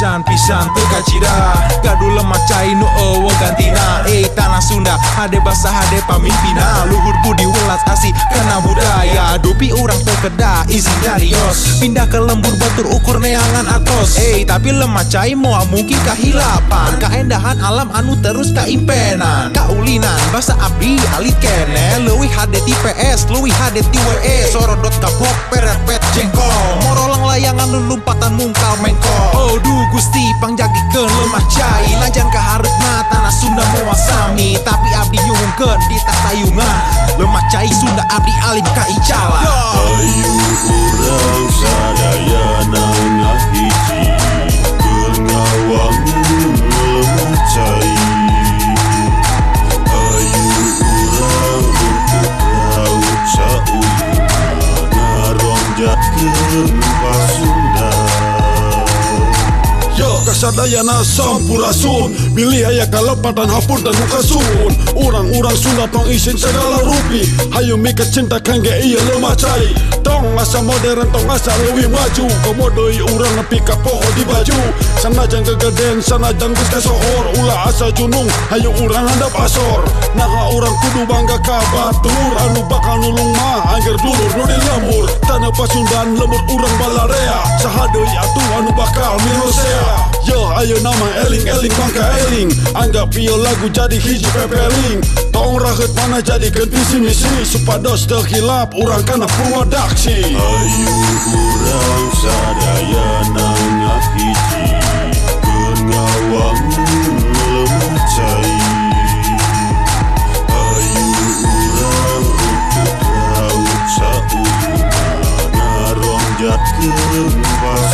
Pisan-pisan teu kacida. Gaduh lemah cai nu euweuh gantina. Eh, tanah Sunda hade basa, hade pamimpina. Luhur budi welas asih kana budaya. Dupi urang teu kedah izin darios. Pindah ke lembur batur ukur neangan atos. Eh, tapi lemah cai moal mungkin kahilapan. Kaendahan alam anu terus kaimpenan. Kaulinan basa abdi alit keneh. Leuwih hade ti PS, leuwih hade ti WE. Sorodot kapok perepet jengkol. Morolang layangan lulumpatan mungkal mengkol. Oh duh Gusti, pangjagikeun lemah cai. Najan kahareupna tanah Sunda moal sami, tapi abdi nyuhunkeun di tatayungan. Lemah cai Sunda abdi alim kaicalan. Hayu urang sadayana ngahiji keur ngawangun lemah cai. Hayu urang runtut raut sauyunan ngaronjatkeun Pasundan. Yo kasadayana, sampurasun. Bilih aya kalepatan, hapunten nu kasuhun. Urang-urang Sunda tong isin segala rupi. Hayu mika cinta kangge ieu lemah cai. Tong asa modern, tong asa leuwih maju. Komo deui urang nepi ka poho di baju. Sanajan gegeden, sanajan geus kasohor, ulah asa junung, hayu urang handap asor. Naha urang kudu bangga ka batur? Anu bakal nulung mah angger dulur nu di lembur. Tanah Pasundan, lembur urang balarea. Saha deui atuh anu bakal mirosea? Yo ayeuna mah eling-eling mangka eling. Anggap ieu lagu jadi hiji pepeling. Tong raheut mana jadikeun visi misi, supados teu hilap urang kana purwadaksi. Hayu urang sadayana ngahiji keur ngawangun lemah cai. Hayu urang runtut raut sauyunan ngaronjatkeun Pasundan.